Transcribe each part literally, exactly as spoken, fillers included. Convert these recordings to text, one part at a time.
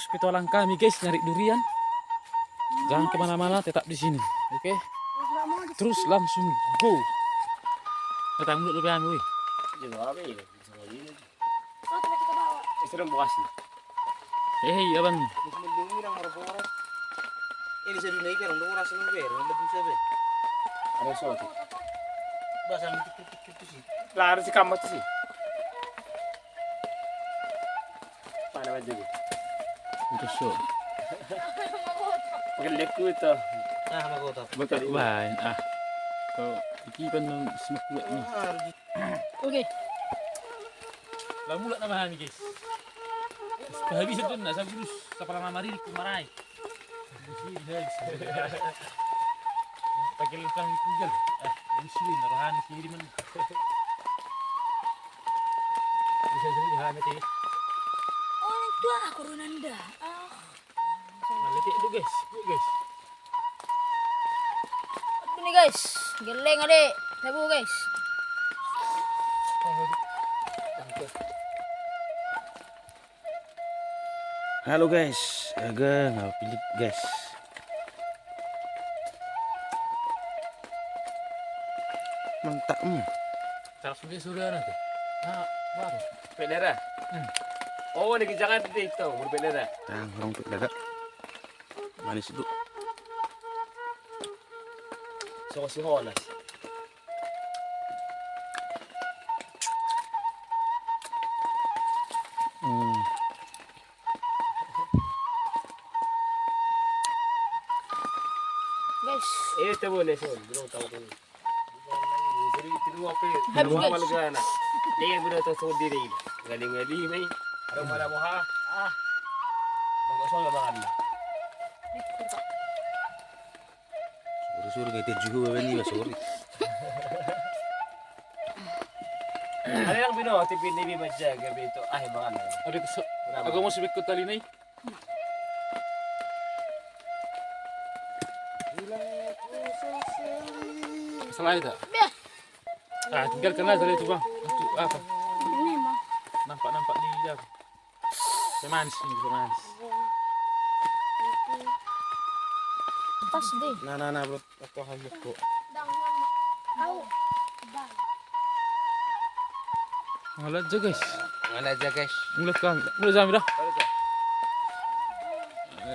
Petualang kami, guys, nyari durian. Jangan kemana-mana, tetap di sini, oke? Terus langsung go. Datang dulu, lebih anu, weh. Iya, apa ya? Bisa lagi. Istri mau kasih. Eh, iya, Bang. Ini saya dulu naik, orang dua orang sama, orang lebih saya. Ada soal. Bahasa itu, itu, itu sih. Lah, harus dikamas sih. Mana baju? Itu so. Pakai lekku itu. Ah, sama gua tuh. Bukan lain. Ah. Kau iki kan nang semua kuat nih. Oke. Lah, mulak nama hani, guys. Kehabisan tuh, nah, sabulus, kepala mama Riri kemarai. Habis ini, habis. Pakai lengkang di kugal. Eh, habis ini, rohani sini, man. Bisa jadi, ha, mati. Oh, itu aku, Runanda. Ah. Nah, lihat itu, guys. Yuk, guys. Aduh, nih, guys. Geleng, adek. Tabu, guys. Halo, guys. Aga, nggak pilih, guys. Mantap, hmm. Cara sudah, sudah nanti. Nah, baru. Pedera. Hmm. Oh, ada di Jakarta itu, berpedera. Nah, orang pedera. Manis itu. Sama si Honas. Hmm. Guys. Eh, tabo ne, son. Belum tahu tuh. Habis, guys. Dia yang udah tahu sendiri. Ngali-ngali, mai. Ada mana, Moha? Ah. Enggak usah, enggak makan. Sorry, sorry, nggak tahu juga, Bang, ini, sorry. Ada yang bino, tipe ini, Bang, jaga, beto. Ah, Bang, ada. Ada keso-, aku mau sebut ke tali nih. Salah itu? Dah. Ah, tinggal kena tali itu, Bang. Untuk apa? Ini, Bang. Nampak-nampak di, ya. Pemanis ini, pemanis. Pas deh. Nah, nah, nah, bro. Aku hanya kok. Mangalat jo, guys. Mangalat jo, guys. Mulak kan. Mulak jam dah.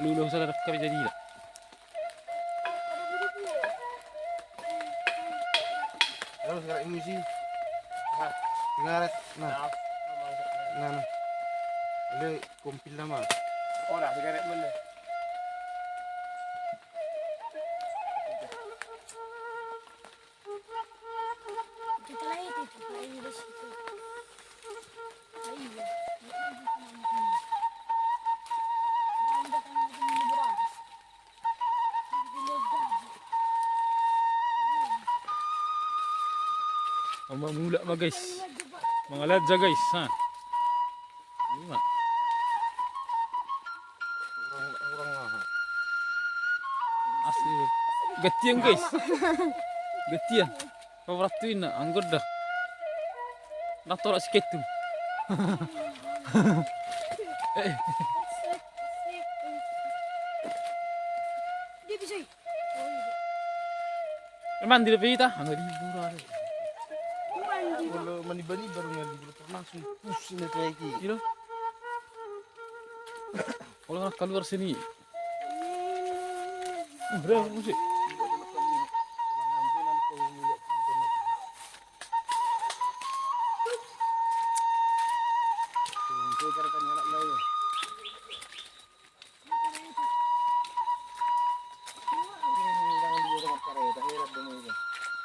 Lu, lu, salah kami jadi dah. Lalu sekarang ini sih. Nah. Ngaret. Nah. Nah, nah. Ada kompil nama. Oh, dah, sekarang mana? Kita lagi itu, kita lagi di situ. Ayo. Ama mulak ma, guys. Mangalat ja, guys. Ha. Ima. Asli. Gantian, guys. Gantian. Paparattuinna, anggo da. Natolak si Ketum. Eh. Mandi dope hita, anggo di bura. Mandi. Kalau mandi-mandi baru mandi, baru termasuk pusing itu lagi. Iya. Kalau keluar sini. Berapa musik?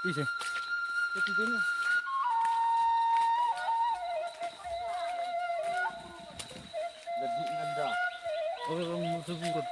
Ise. Jadi nganda. Orang mau seburat.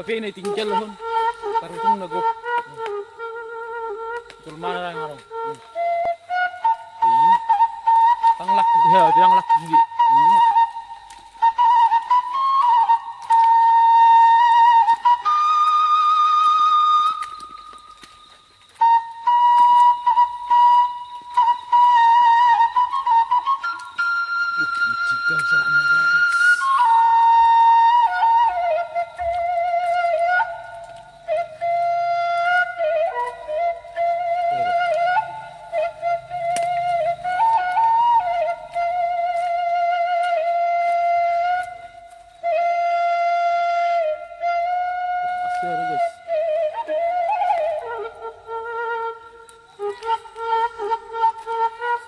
Tapi ini tinggal hon. Tarutung na gok. Tul mana nang arong. Tanglak ya, tanglak di.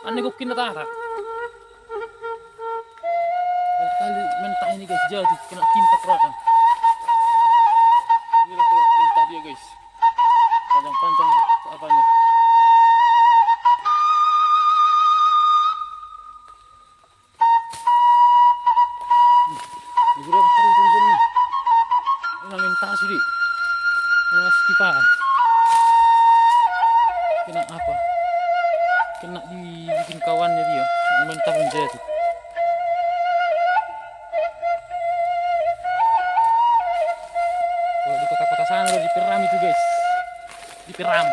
Aneh gok kena tata. Kali mentah ini guys, jadi kena timpa kerasa. Ini lah mentah dia guys. Panjang-panjang apanya. Ini gua dapat taruh tulisan nih. Ini namanya tasi di. Ini masih kipaan. Kena apa? Kena dibikin kawannya dia. Main tahun jatuh. Kalau di kota-kota sana udah diperam itu guys. Diperam.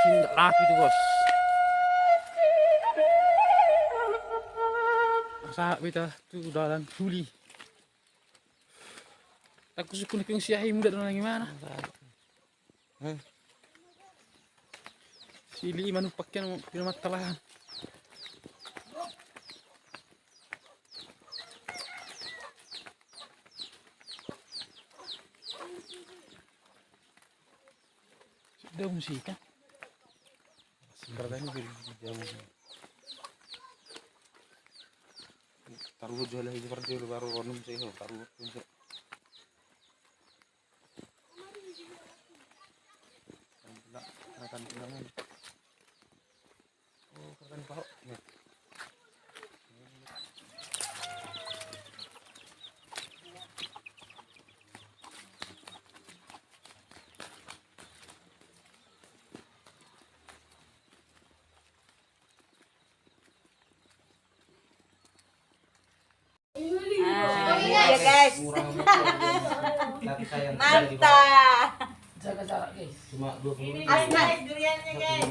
Sini nggak laku itu bos. Masa beta tu dalan suli. Aku suku ni kung siahi muda dalan gimana? Sili manuk pakian pina matalahan. Daun sih kan. Sebenarnya jadi daun. Taruh jual aja per dia baru ronum sih taruh. Makan tulangan. Oh, kakan pahok. Nih. Ah, iya, guys. Mantap. Jaga jarak, guys. Cuma dua puluh ribu. Asli, duriannya, guys.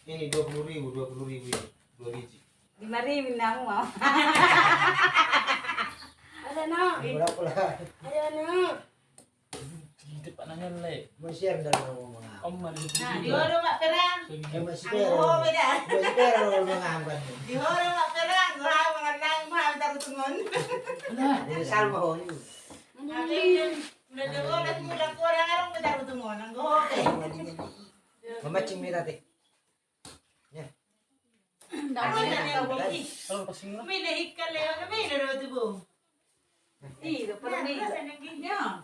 Ini dua puluh ribu, dua puluh ribu ini. Dua biji. Lima ribu nang mau. Ada, no. Berapa lah? Ada, no. Di depan nanya le. Masih ada dalam rumah. Om ada di sini. Nah, di horo mak perang. Eh, masih perang. Masih perang rumah kan. Di horo mak perang, gua mengenang mah taruh tungon. Nah, ini salma honi. Tapi udah jauh udah muda kurang orang taruh tungon. Gua. Memancing mirate. Ya. Ndak ada yang tahu. Mila hikal ya, mila roti bu. Iya, permi. Ya.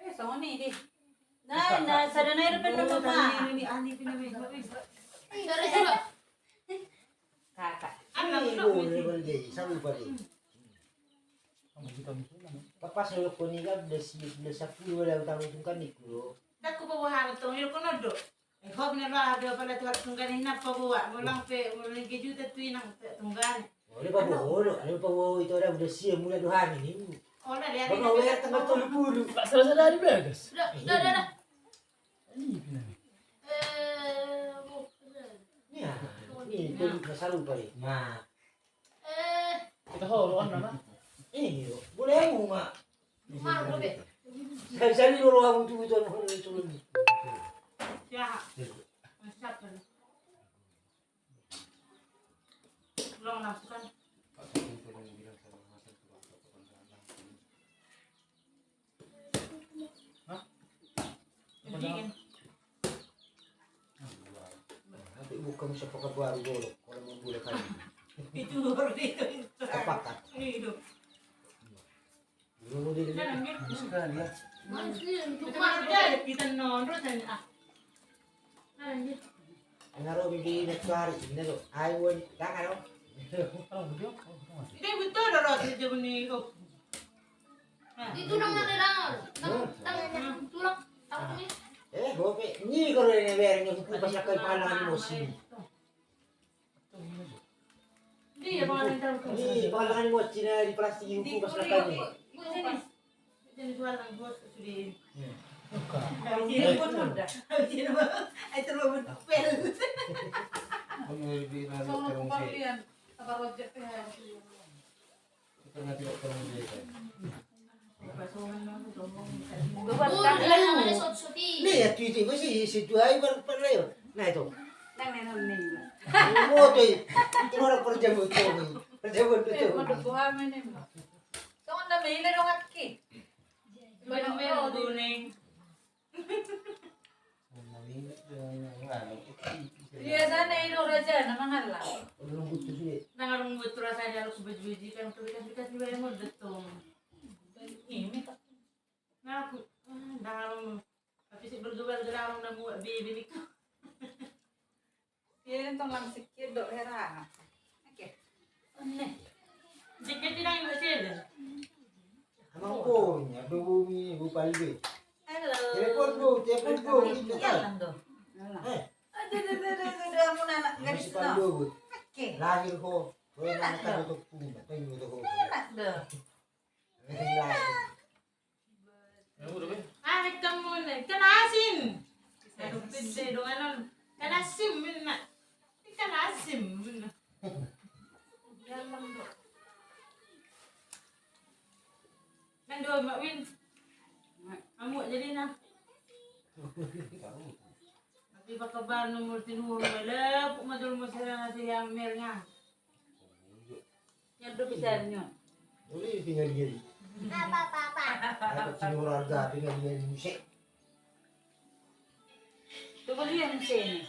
Eh, sama ni di. Nah, nah, sada na ira penuh rumah. Ini ani pina mega. Sudah, sudah. Kakak. Anak lu. Boleh, boleh, sama padi. Kapas lu koni kan udah si udah sepuluh udah utang itu kan ikut. Tak ku bawa hal tu, lu kono do. Eh, hop ne ba do pala tu tunggane na paboa, bolang pe, bolang kejutan tu inang pe tunggane. Ole paboa, ole paboa itu ada udah siap mulai dua hari ni. Ole dia. Bang, ole tanggal tiga puluh. Tak salah sadari bagas. Dah, dah, dah, dah. Ini pina. Eh, mau keren. Ya, ini belum masalah kali. Nah. Eh. Kita holo kan nama? Ini lo. Boleh mau mak. Maru be. Saya saya dulu orang tu tu orang tu. Ya. Siapa? Belum langsung kan. Hah? Nanti buka musa pakai baru dulu. Kalau mau buka kan. Itu baru itu. Sepakat. Itu. Dulu dia. Sekali ya. Kita nonton ah. Naro bibir na tuari, ini lo. Ai won, tangan lo. Kita betul lo, lo, dia punya. Di tulang na, di tulang. Tulang. Eh, bope ni kore ne ber ni huku pas lakai pala ni musim. Iya, pala ni musim na di plastik huku pas lakai ni. Ni ya tu itu masih si tuai bar parlayo. Nah itu. Nang nang nang. Moto i. Itu orang perjamu tu. Perjamu tu. Songon na mele dong aki. Mele mele duning. Biasana i do raja na mangallang. Nang alung buat tu rasa di aluk bejuji kan tu ikan ikan di bayang udah tu. Ini tak. Nah aku, nang alung tapi si berjual gelarang na buat bibi ni. Iya, entong lang sikit dok hera. Oke. Aneh. Jika tidak yang kecil. Amang punya dua bumi bupal be. Halo. Telepon bu, telepon bu. Iya kan? Lang dong. Eh. Aduh, aduh, aduh, aduh, aduh, ampun anak gadis no. Oke. Lahir ho. Enak dong. Enak dong. Ah, ketemu nih. Ikan asin. Aduh, pede dongan on. Ikan asin, bener. Ikan asin, bener. Dalam, dok. Kan dua, Mak Win. Amuk jadi, nah. Tapi pakai bar nomor tiga, malah, puk madul musara nasi yang merah. Yang do bisa nyo. Uli tinggal dia. Apa, apa, apa? Apa sih, orang harga tinggal dia di musik. Coba lihat musik ini.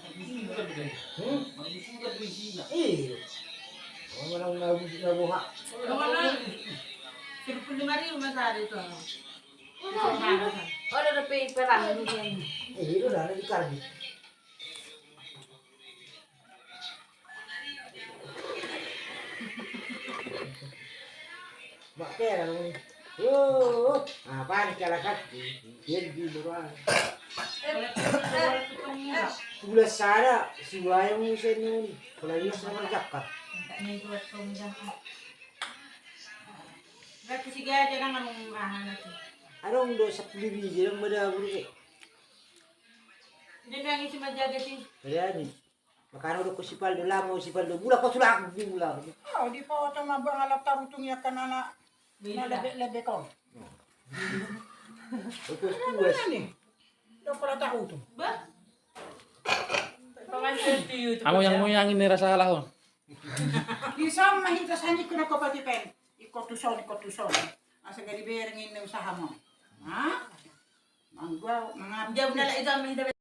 Hmm? Iya. Oh, mana nggak, nggak buka? Mana? Tujuh puluh lima ribu mas hari itu. Oh, ada, ada perang ini. Eh, itu udah ada di kardus. Mak kena lu. Oh, apa ni kalakat? Dia di luar. Pula sada, si wayang musen ni. Pula dia sama jakat. Berarti si gajah nang anu, ah, nanti. Adong do sapuluh biji, adong bada bulu ke. Dia bilang isi majaga sih. Berani. Makana do ko si Paldo, lamo si Paldo, mula ko sulang, mula. Oh, di foto ma bang alat tarutung ya kan anak. Beda. Na lebek-lebek kau. Fokus puas. Mana nih? Do pola tarutung. Bah. Paman satu YouTube. Amo yang mau yang ini rasa lah, oh. Di sama hita sani kena ko pati pen. Ikot tu son, ikot tu son. Asa gari bereng ini usaha mo. Hah? Manggua, mangam. Dia udah lah itu sama hita.